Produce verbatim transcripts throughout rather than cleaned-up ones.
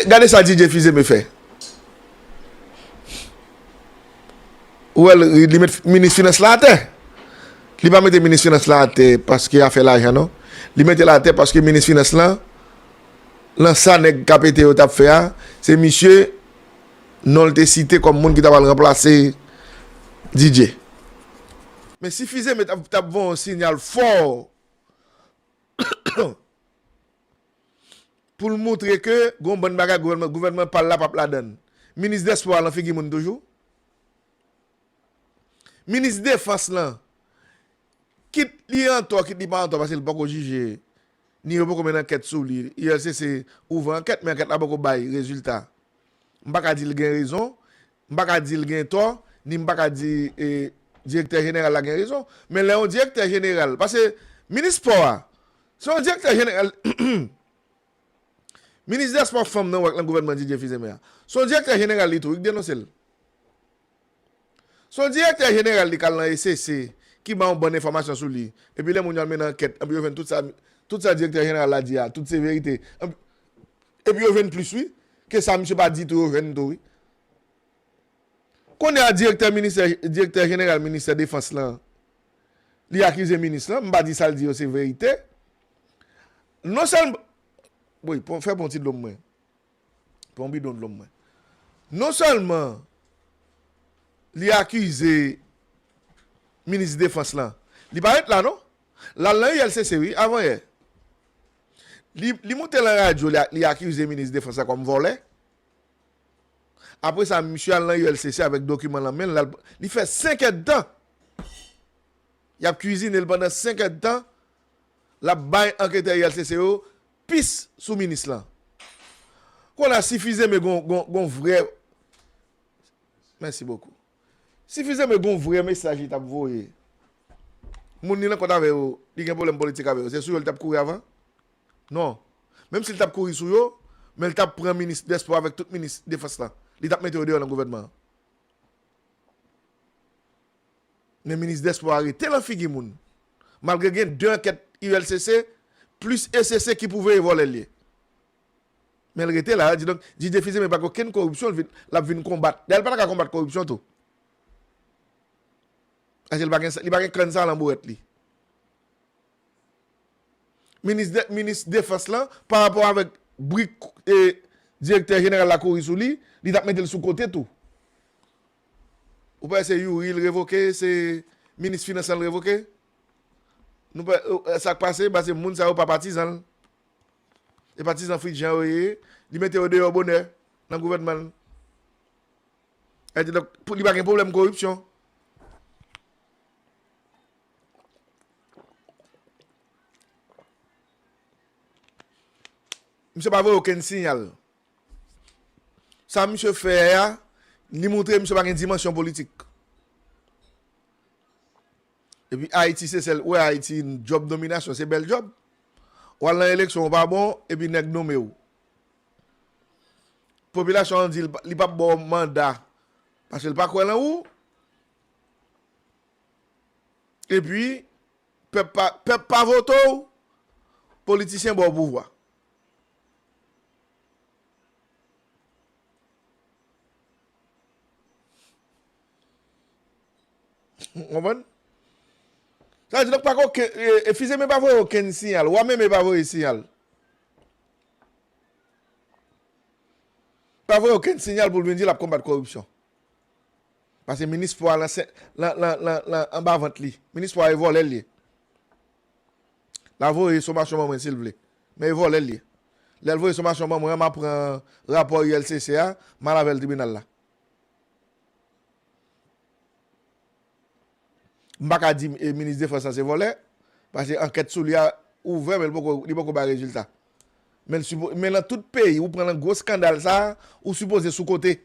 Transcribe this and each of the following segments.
Gade sa Didier Fils-Aimé fè. Ou wè l, li met minis finans la atè. Li pa mete minis finans la atè paske afè lajan non. Li mete l atè paske minis finans lan, nan sa nèg K P T yo t ap fè a, se misye non l te site kòm moun ki ta pral ranplase Didier. Men si Fils-Aimé t ap, t ap voye yon siyal fò pou l montre ke gon bann bagay gouvènman, gouvènman pa l la p ap ladan l. Minis dèspò a lan figi moun toujou. Minis defans lan, kit li antò, kit li pa antò, paske li poko jije, ni yo poko mennen ankèt sou li. U L C C ouvè ankèt, men ankèt la poko bay rezilta. M pa ka di l gen rezon, m pa ka di l gen tò, ni m pa ka di, e, direktè jeneral la gen rezon. Men lè yon direktè jeneral, paske minis spò a, se yon direktè jeneral, minis dèspò fanm nan w wè k lan gouvènman Didier Fils-Aimé a. Se yon direktè jeneral li tou, wi, k denonse l. Se yon direktè jeneral li k al nan E C C, ki ba yon bann enfòmasyon sou li. Epi lè moun yo al mennen ankèt, epi yo jwenn tout sa, tout sa direktè jeneral la di a, tout se verite. Epi yo jwenn plis, wi, ke sa misye pa di tou, yo jwenn tou, wi. Kounye a, direktè ministè, direktè jeneral ministè defans lan, li akize minis lan, m pa di sa l di yo se verite. Non sèlman, wi, pran, fè pran ti dlo mwen. Pran yon bidon dlo mwen. Non sèlman li akize minis defans lan, li pa ret la non. L al nan U L C C wi, avanyè. Li, li monte lan radyo, li, li akize minis defans la kòm vòlè. Apre sa, misye al nan U L C C avèk dokiman lan men l, l al, li fè senk èdtan. Y ap kwizine l pandan senk èdtan. L ap bay anketè U L C C yo pis sou minis lan. Kounye a, si Fils-Aimé gon, gon, gon vrè, mèsi bokou. Si Fils-Aimé gon vrè mesaj li t ap voye, moun li nan kont avè yo, li gen pwoblèm politik avè yo, se sou yo li t ap kouri avan? Non. Menm si li t ap kouri sou yo, men li t ap pran minis dèspò avèk tout minis defans lan. Li t ap mete yo deyò nan gouvènman an. Men minis dèspò a rete lan figi moun. Malgre gen de ankèt U L C C plis E C C ki pwouve e vòlè l ye. Men l rete la, di donk, Didier Fils-Aimé pa gen okenn koripsyon, l vin, l ap vin konbat. Dayè, l pa ta ka konbat koripsyon tou. Paske li pa gen, li pa gen kann sa lan bourèt li. Minis de, minis defans lan, pa rapò avèk bri, e, direktè jeneral la kouri sou li, li t ap mete l sou kote tou. Ou pa wè se Youri l revoke, se minis finans lan l revoke? Nou pa, e, sa k pase, paske moun sa yo pa patizan l. E patizan Fritz Jean yo ye, li mete yo deyò bonè nan gouvènman l. E di donk, pou, li pa gen pwoblèm koripsyon. Misye pa voye okenn siyal. Sa misye fè a, li montre misye pa gen dimansyon politik. Epi Ayiti se sèl, ou wè Ayiti, djòb nominasyon, se bèl djòb. W al nan eleksyon, ou pa bon, epi nèg nonmen w. Popilasyon an di l pa, li p ap ba w manda, paske l pa kwè lan ou. Epi, pèp pa, pèp pa vote w, politisyen ba w pouvwa. Ou konprann? Sa vle di, donk, pa gen okenn, e, e, Fils-Aimé pa voye okenn siyal, Wa Meme pa voye siyal. Pa voye okenn siyal pou l vin di l ap konbat koripsyon. Paske minis spò a lan, lan, lan, lan, lan anba vant li. Minis spò a e vòlè l ye. L a voye somasyon ban mwen si l vle. Men e vòlè l ye. Lè l voye somasyon ban mwen an, m a pran rapò U L C C a, m al avè l tribinal la. M pa ka di, e, minis defans lan se vòlè, paske ankèt sou li a ouvè, men li poko, li poko bay rezilta. Men l sipo-, men lan tout peyi, ou pran lan gwo eskandal sa a, ou sipoze sou kote.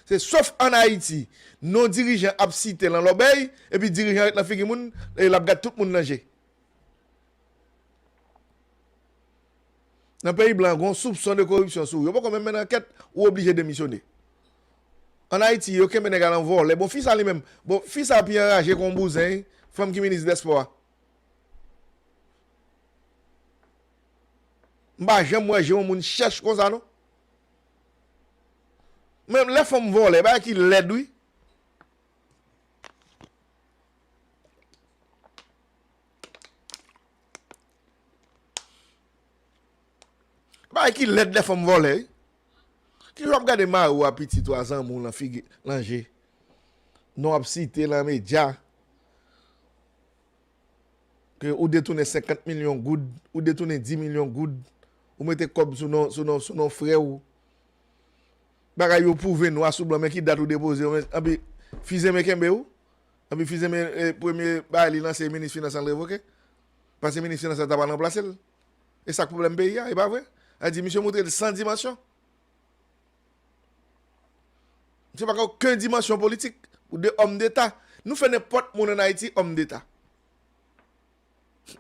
Se sòf ann Ayiti, non dirijan ap site lan lòbèy, epi dirijan ret lan figi moun, e l ap gad tout moun lan je. Nan peyi blan, gon soupson de koripsyon sou ou. Yo poko menm mennen ankèt, ou oblije demisyone. Ann Ayiti, yo kenbe nèg la lan vòlè. Bon, fi sa li menm. Bon, fi sa pi anraje ke yon bouzen, wi. Fanm ki minis dèspò a. M pa janm wè je yon moun chèch konsa, non. Men lè fanm vòlè, bagay ki lèd, wi. Bagay ki lèd lè fanm vòlè, wi. Kijan w ap gade mari w a, pitit ou a, zanmi w lan figi, lan je? Non w ap site lan medya. Ke ou detounen senkant milyon goud, ou detounen dis milyon goud, ou mete kòb sou non, sou non, sou non frè w. Bagay yo pwouve nwa sou blan, men ki dat ou depoze yo, men, anpi Fils-Aimé kenbe w. Anpi Fils-Aimé, e, premye bagay li lanse, minis finans lan revoke. Paske minis finans lan ta pral ranplase l. E sa k pwoblèm peyi a, e pa vre? A di, misye montre l san dimansyon. Misye pa gen okenn dimansyon politik. Ou de òm deta. Nou fè nenpòt moun ann Ayiti òm deta.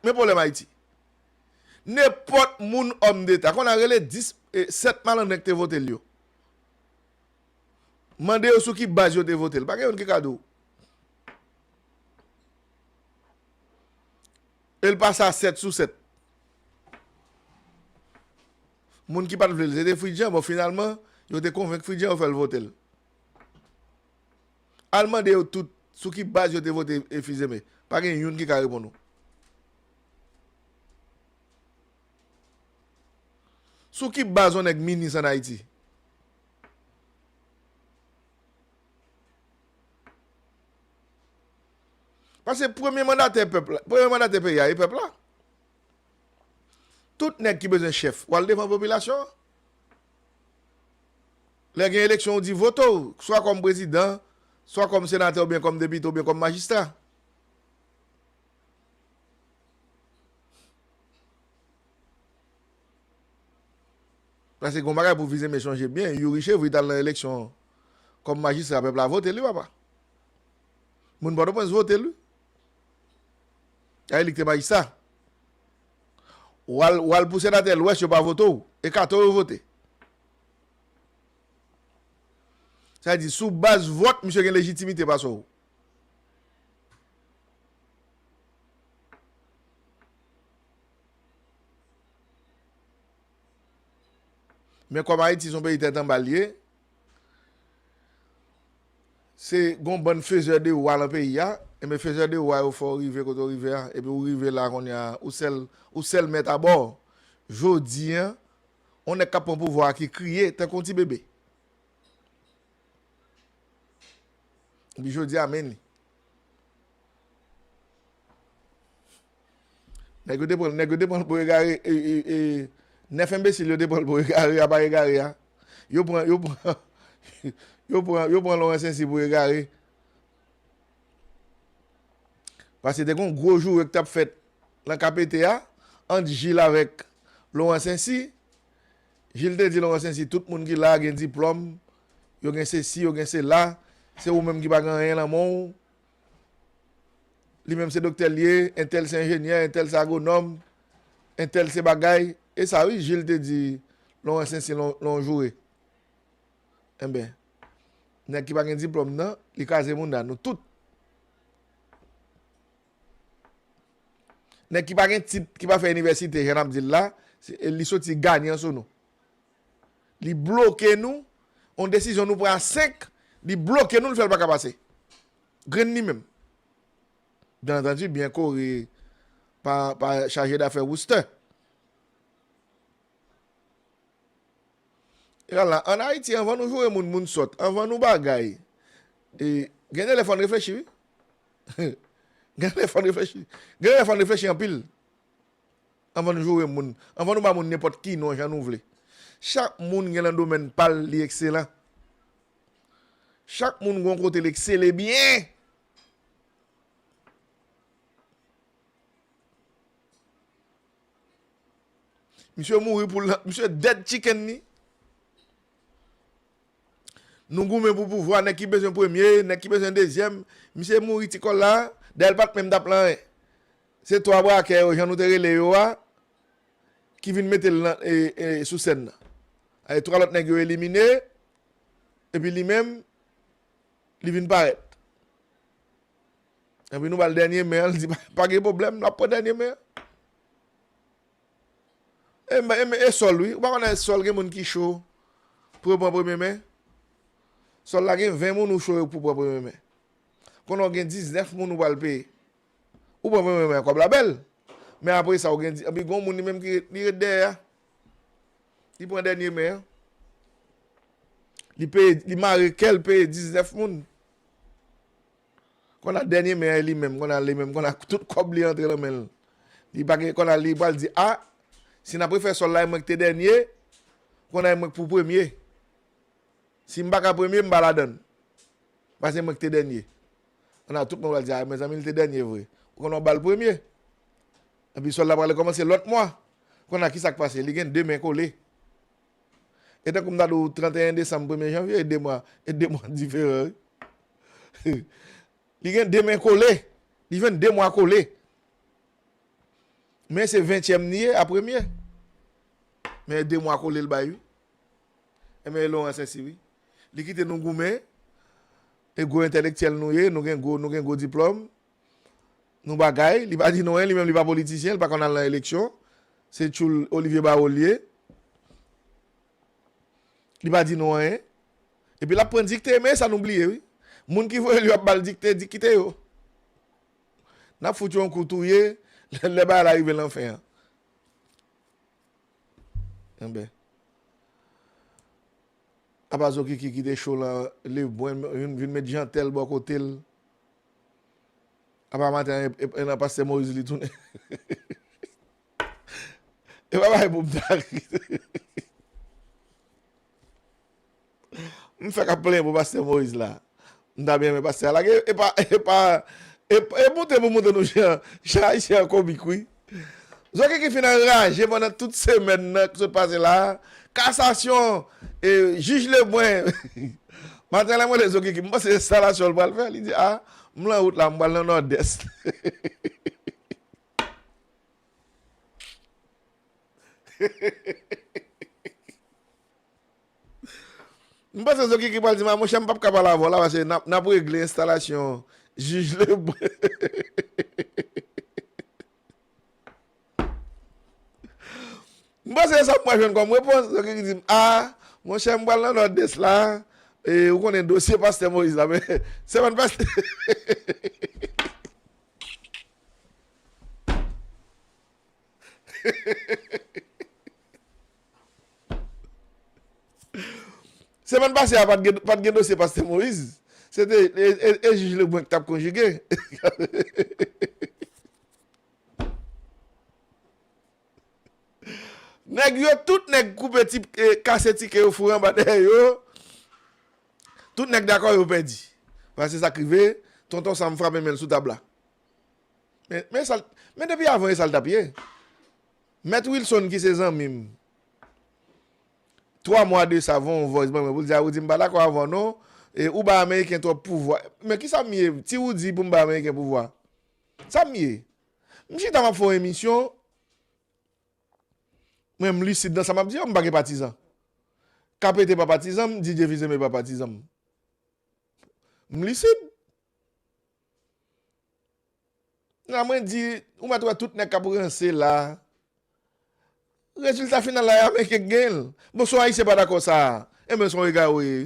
Men pwoblèm Ayiti. Nenpòt moun òm deta. Konn a rele dis, e, sèt malandren ki te vote l yo. Mande yo sou ki baz yo te vote l. Pa gen youn ki ka di w. E l pase a sèt sou sèt. Moun ki pa t vle l, se te Fritz Jean. Bon, finalman, yo te konvenk Fritz Jean, yo fè l vote l. Al mande yo tout sou ki baz yo te vote Fils-Aimé. Pa gen youn ki ka reponn ou. Sou ki baz yon nèg minis ann Ayiti? Paske premye mandatè pèp la, premye mandatè peyi a, e pèp la. Tout nèg ki bezwen chèf, w al devan popilasyon an. Lè gen eleksyon, ou di vote w, swa kòm prezidan, swa kòm senatè, oubyen kòm depite, oubyen kòm majistra. Paske gon bagay pou Fils-Aimé sonje byen, Youri Chevry t al nan eleksyon kòm majistra, pèp la vote li, papa. Moun Pòtoprens vote l, wi. A, li k te majistra. W al, w al pou senatè Lwès, yo pa vote w. E Kato yo vote. Sa di, sou baz vòt, misye gen lejitimite pase w. Men kòm Ayiti se yon peyi tèt anba l ye, se gon bann faiseur de roi lan peyi a, enben faiseur de roi yo fè w rive kote w rive a, epi w rive la kounye a, ou sèl, ou sèl mèt abò. Jodi a, yon nèg k ap pran pouvwa a ki kriye tankou yon ti bebe. Epi jodi a, men li. Nèg yo te pran, nèg yo te pran l pou egare, e, e, e, nèf enbesil yo te pran l pou egare, apa egare a. Yo pran, yo pran, yo pran, yo pran Laurent Saint-Cyr pou egare. Paske te gon gwo joure k t ap fèt lan K P T a, ant Gilles avèk Laurent Saint-Cyr. Gilles te di Laurent Saint-Cyr, tout moun ki la gen diplòm, yo gen sesi, yo gen sela, se ou menm ki pa gen anyen lan men w. Li menm se doktè l ye, entèl se enjenyè, entèl se agwonòm, entèl se bagay. E sa wi, Gilles te di Laurent Saint-Cyr lan, lan yon joure. Enben, nèg ki pa gen diplòm nan, li kraze mounda nou tout. Nèg ki pa gen tit, ki pa fè inivèsite, jan n ap di l la, se, li soti ganyan sou nou. Li bloke nou, yon desizyon nou pran a senk, li bloke nou, li fè l pa ka pase. Grenn li menm. Byen antandi, byen kore pa, pa chaje dafè Wooster. Egal la, ann Ayiti, anvan nou joure moun, moun sòt, anvan nou bagay, e, gen de lè fò n reflechi, wi. Gen de lè fò n reflechi. Gen de lè fò n reflechi anpil. Anvan nou joure moun, anvan nou ba moun nenpòt ki non jan nou vle. Chak moun gen lan domèn pa l, li ekselan. Chak moun gen yon kote l eksele byen. Misye mouri pou l, misye dead chicken li. Nou goumen pou pouvwa, nèg ki bezwen premye, nèg ki bezwen dezyèm. Misye mouri ti kòl la, dayè l pa t menm t ap lan anyen. Se twa brakè yo, jan nou te rele yo a, ki vin mete l nan, e, e, sou sèn nan. Ay, twa lòt nèg yo elimine, epi li menm, li vin parèt. Epi nou ba l dènye men an, l di, pa, pa gen pwoblèm, n ap pran dènye men an. E, e, e Sòl, wi. Ou pa konnen Sòl gen moun ki cho pou yo pran premye men? Sòl la gen ven moun ou cho pou pran premye men. Konnen w gen diznèf moun ou pral peye. Ou pran premye men an, kòb la bèl. Men apre sa, ou gen di, epi gen yon moun li menm ki ret, li ret dèyè a. Li pran dènye men an. Li peye, li mare kè l peye diznèf moun. Konnen dènye men an, e li menm, konnen li menm, konnen tout kòb li antre nan men l. Li pa gen, konnen li pral di, a, si n ap refè sòl la, e mwen ki te dènye, konnen e mwen ki pou premye. Si m pa ka premye, m pa ladan l. Paske mwen ki te dènye. Konnen tout moun pral di, a, mezanmi, li te dènye vre. Ou konnen w ba l premye. Epi sòl la pral kòmanse lòt mwa. Konnen kisa k pase? Li gen de men kole. E tankou m ta di w, tranteyen desanm, premye janvye, e de mwa, e de mwa diferan, wi. Li gen de men kole. Li jwenn de mwa kole. Men se ventyèm li ye a premye. Men de mwa kole l bay, wi. Enben, e Laurent Saint-Cyr, wi. Li kite nou goumen. E gwo entèlektyèl nou ye, nou gen gwo, nou gen gwo diplòm. Nou bagay, li pa di nou anyen, li menm li pa politisyen, li pa konn al nan eleksyon. Se tchoul Olivier Barrault li ye. Li pa di nou anyen. Epi l ap pran dikte, men sa nou bliye, wi. Moun ki voye l yo ap ba l dikte, di kite yo. N ap fout yo yon kou touye, lè, lè bagay la rive nan fen an. Enben. Apa Zokiki ki te cho lan, Lebwen vin, vin met Jeantel bò kote l. Apa maten an, e, e, e nan pastè Moïse li tounen. E pa bagay pou m ta ri. M fèk ap plenyen pou pastè Moïse la. M ta byen renmen pastè a lage, e pa, e pa, e, e moute pou moute nou jan, jan Ayisyen an komik, wi. Zokiki fin anraje pandan tout semèn nan ki sot pase la. Kasasyon, e, jij Lebwen. Maten lè mwen lè Zokiki, m panse enstalasyon l pral fè. Li di, a, m lan wout la, m pral nan Nòdès. M panse Zokiki pral di m, a, monchè, m p ap ka pale avè w la, paske n ap, n ap regle enstalasyon jij Lebren. M panse se sa m pral jwenn kòm repons. Zokiki di m, a, monchè, m pral nan Nòdès la, e ou konnen dosye pastè Moïse la, men semèn pase. Semèn pase a, pa t gen, pa t gen dosye pastè Moïse. Se te, e, e, e jij Lebren ki t ap konjige. Nèg yo, tout nèg koupe ti, e, kase ti ke yo foure anba dèyè yo. Tout nèg dakò yo pèdi. Paske sa k rive, tonton Sam frape men l sou tab la. Men, men sa l, men depi avan e sa l t ap ye. Mèt Wilson ki se zanmi m, twa mwa de sa, voye yon voice ban mwen pou l di, a, Roody, m pa dakò avè w non, e ou bay Ameriken twòp pouvwa. Men kisa m ye, ti Roody, pou m bay Ameriken pouvwa? Sa m ye? M chita m ap fè yon emisyon, mwen m lisid nan sa m ap di yo, m pa gen patizan. K P T pa patizan m, Didier Fils-Aimé pa patizan m. M lisid. La mwen di, ou mèt wè tout nèg k ap ranse la. Rezilta final la, e Ameriken k genyen l. Bon, si yon Ayisyen pa dakò sa, enben se yon egare w ye.